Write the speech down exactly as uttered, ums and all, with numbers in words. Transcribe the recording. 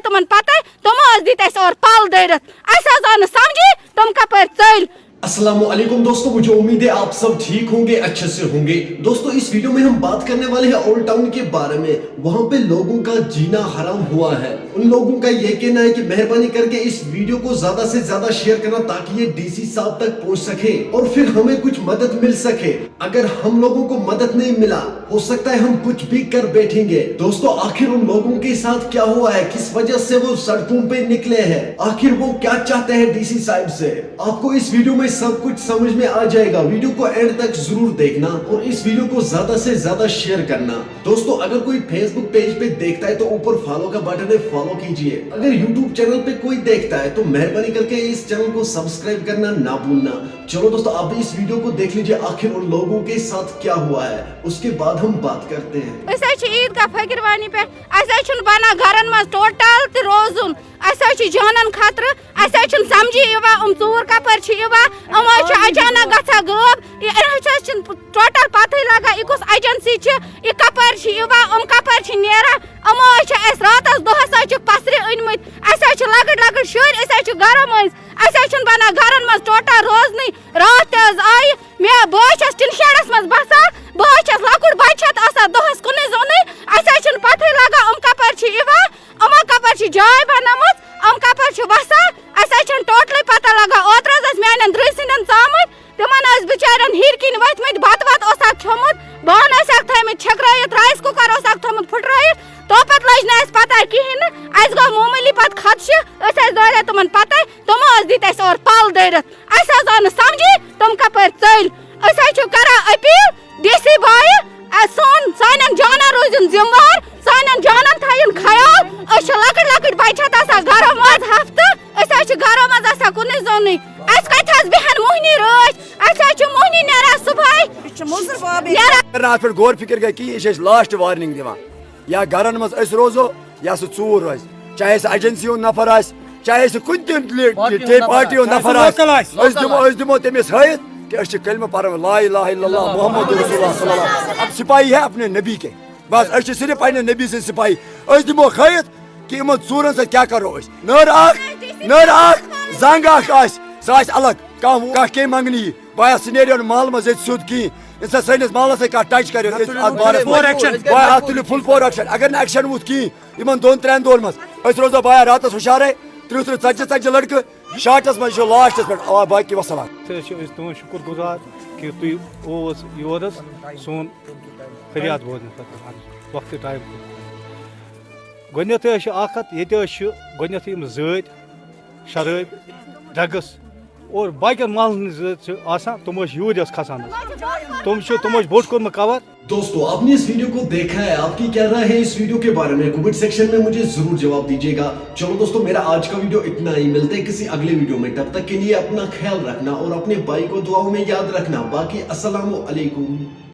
تِمن پتہ، تِمو حظ دِتۍ اَسہِ اورٕ پل دٲرِتھ۔ اَسہِ حظ آو نہٕ سمجھی تِم کپٲرۍ ژٔلۍ۔ السلام علیکم دوستو، مجھے امید ہے آپ سب ٹھیک ہوں گے، اچھے سے ہوں گے۔ دوستو، اس ویڈیو میں ہم بات کرنے والے ہیں اولڈ ٹاؤن کے بارے میں۔ وہاں پہ لوگوں کا جینا حرام ہوا ہے۔ ان لوگوں کا یہ کہنا ہے کہ مہربانی کر کے اس ویڈیو کو زیادہ سے زیادہ شیئر کرنا، تاکہ یہ ڈی سی صاحب تک پہنچ سکے اور پھر ہمیں کچھ مدد مل سکے۔ اگر ہم لوگوں کو مدد نہیں ملا، ہو سکتا ہے ہم کچھ بھی کر بیٹھیں گے۔ دوستو، آخر ان لوگوں کے ساتھ کیا ہوا ہے، کس وجہ سے وہ سڑکوں پہ نکلے ہیں، آخر وہ کیا چاہتے ہیں ڈی سی صاحب سے؟ آپ کو اس ویڈیو میں سب کچھ سمجھ میں آ جائے گا۔ ویڈیو کو اینڈ تک ضرور دیکھنا اور اس ویڈیو کو زیادہ سے زیادہ شیئر کرنا۔ دوستو، اگر کوئی فیس بک پیج پہ دیکھتا ہے تو اوپر فالو کا بٹن ہے، فالو کیجیے۔ اگر یوٹیوب چینل پہ کوئی دیکھتا ہے تو مہربانی کر کے اس چینل کو سبسکرائب کرنا نہ بھولنا۔ چلو دوستو، آپ بھی اس ویڈیو کو دیکھ لیجیے، آخر ان لوگوں کے ساتھ کیا ہوا ہے، اس کے بعد ہم بات کرتے ہیں۔ أسۍ حظ چھِ عیٖدگاہ فقیٖروانی پٮ۪ٹھ، اَسہِ حظ چھُنہٕ بَنان گَرَن منٛز ٹوٹل تہِ روزُن۔ اَسہِ حظ چھُ جانَن خطرٕ، اَسہِ حظ چھُنہٕ سَمجھی یِوان یِم ژوٗر کَپٲرۍ چھِ یِوان، یِم حظ چھِ اَچانَک گژھان غٲب۔ یہِ اَسہِ حظ چھِنہٕ ٹوٹل پَتہٕے لَگان یہِ کُس ایجنسی چھِ، یہِ کَپٲرۍ چھِ یِوان، یِم کَپٲرۍ چھِ نیران۔ یِمو حظ چھِ اَسہِ راتَس دۄہَس حظ چھِ پَسرِ أنۍ مٕتۍ، اَسہِ حظ چھِ لۄکٕٹۍ لۄکٕٹۍ شُرۍ، أسۍ حظ چھِ گَرَن منٛز، اَسہِ حظ چھُنہٕ بَنان گَرَن منٛز ٹوٹل روزنٕے۔ راتھ تہِ حظ آیہِ مےٚ، بہٕ حظ چھَس ٹِن شیڈَس منٛز بَسان، بہٕ حظ چھَس لۄکُٹ بَچہٕ ہٮ۪تھ آسان دۄہَس کُنُے زوٚنُے۔ اَسہِ حظ چھُنہٕ پَتہٕے لَگان یِم کَپٲرۍ چھِ یِوان، یِمو کَپٲرۍ چھِ جاے بَنٲومٕژ، یِم کَپٲرۍ چھِ وَسان۔ اَسہِ حظ چھَنہٕ ٹوٹلٕے پَتہ لَگان۔ اوترٕ حظ ٲسۍ میٛانٮ۪ن درٛوے سٕنٛدٮ۪ن ژامٕتۍ، تِمَن ٲسۍ بِچارٮ۪ن ہیٚرِ کِنۍ ؤتھۍ مٕتۍ، بَتہٕ وَتہٕ اوسَکھ کھیوٚمُت، بانہٕ ٲسَکھ تھٲیمٕتۍ چھٔکرٲیِتھ، رایِس کُکَر اوسَکھ تھوٚمُت پھٕٹرٲیِتھ۔ توپَتہٕ لٔج نہٕ اَسہِ پَتہ کِہیٖنۍ نہٕ، اَسہِ گوٚو معموٗلی پَتہٕ خدشہِ، أسۍ ٲسۍ دوران تِمَن پَتَے، تِمو حظ دِتۍ اَسہِ اورٕ پَل دٲرِتھ۔ اَسہِ حظ آو نہٕ سَمجھی تِم کَپٲرۍ ژٔلۍ۔ أسۍ حظ چھِ کَران أپیٖل ڈی سی بایہِ، اَسہِ سون، سانٮ۪ن جانَن روٗزِن ذِمہٕ وار، سانٮ۪ن جانَن تھٲیِن خیال۔ أسۍ چھِ لۄکٕٹۍ لۄکٕٹۍ بَچہٕ ہٮ۪تھ آسان گَرو منٛز ہفتہٕ، أسۍ حظ چھِ گَرو منٛز آسان کُنُے زوٚنُے۔ اَسہِ کَتہِ حظ بیٚہَن موٚہنی رٲچھ؟ اَسہِ حظ چھِ موٚہنی نیران صُبحٲے۔ أسۍ چھِ مُضر بابی۔ نیران۔ اگر نہٕ اَتھ پٮ۪ٹھ غور فِکر گٔے کِہیٖنۍ، یہِ چھِ اَسہِ لاسٹ وارنِنٛگ دِوان۔ یا گَرَن منٛز أسۍ روزو، یا سُہ ژوٗر روزِ، چاہے سُہ ایجنسی ہُنٛد نفر آسہِ، چاہے سُہ کُنہِ تہِ لے-، پارٹی ہُنٛد ٹے-، نفر پارٹی ہُنٛد آسہِ، نفر چاہے سُہ آسہِ، لوکل آسہِ۔ أسۍ دِمو، أسۍ دِمو تٔمِس ہٲیِتھ کہِ أسۍ چھِ کلمہٕ پران، لا الہ الا اللہ محمد رسول اللہ صلی اللہ علیہ وسلم۔ ہم سپاہی ہے اپنے نبی کے، بس أسۍ چھِ صرف پننہِ نبی سٕنٛدۍ سپاہی۔ أسۍ دِمو ہٲیِتھ کہِ یِمن ژوٗرن سۭتۍ کیٛاہ کرو أسۍ۔ نٔر اکھ، نٔر اکھ، زنگ اکھ آسہِ، سۄ آسہِ الگ۔ کانٛہہ، کانٛہہ کیٚمۍ منٛگنہٕ یی، بہٕ آیس سُہ نیرِ نہٕ محلہٕ منٛز ییٚتہِ سیوٚد کِہیٖنۍ۔ ییٚمہِ ساتہٕ سٲنِس محلس سۭتۍ کانٛہہ ٹچ کرِ، ییٚتہِ اَتھ بارس منٛز، full action۔ بہٕ آیہِ اَتھ تُلہِ full force action۔ اگر نہٕ ایکشن ووٚتھ کِہیٖنۍ، یِمن دۄن ترٛٮ۪ن دۄہن منٛز۔ أسۍ روزو بایا راتس ہُشارے، ترٕٛہ ترٕٛہ، ژتجی ژتجی لڑکہٕ، شارٹس منٛز چھُ لاسٹس پٮ۪ٹھ۔ آ، باقی وسلام۔ تہٕ چھِ أسۍ تُہُنٛد شُکُر گُزار کہِ تُہۍ اوس یور حظ سون فریاد بوزنہٕ خٲطرٕ وقتہٕ ٹایم کوٚر۔ گۄڈٕنٮ۪تھٕے حظ چھِ اکھ کتھ، ییٚتہِ حظ چھِ گۄڈٕنٮ۪تھٕے یِم زٲتۍ، شرٲبۍ، ڈرگس اور باقین محلن ہٕنٛز زٲژ چھِ آسان، تِم ٲسۍ یوٗرۍ حظ کھسان حظ۔ تِم چھِ، تِم ٲسۍ بوٚڑ کوٚرمُت کور۔ دوستو، آپ نے اس ویڈیو کو دیکھا ہے، آپ کی کیا رائے ہے اس ویڈیو کے بارے میں؟ کمنٹ سیکشن میں مجھے ضرور جواب دیجیے گا۔ چلو دوستو، میرا آج کا ویڈیو اتنا ہی، ملتے ہیں کسی اگلے ویڈیو میں، تب تک کے لیے اپنا خیال رکھنا اور اپنے بھائی کو دعاؤں میں یاد رکھنا۔ باقی السلام علیکم۔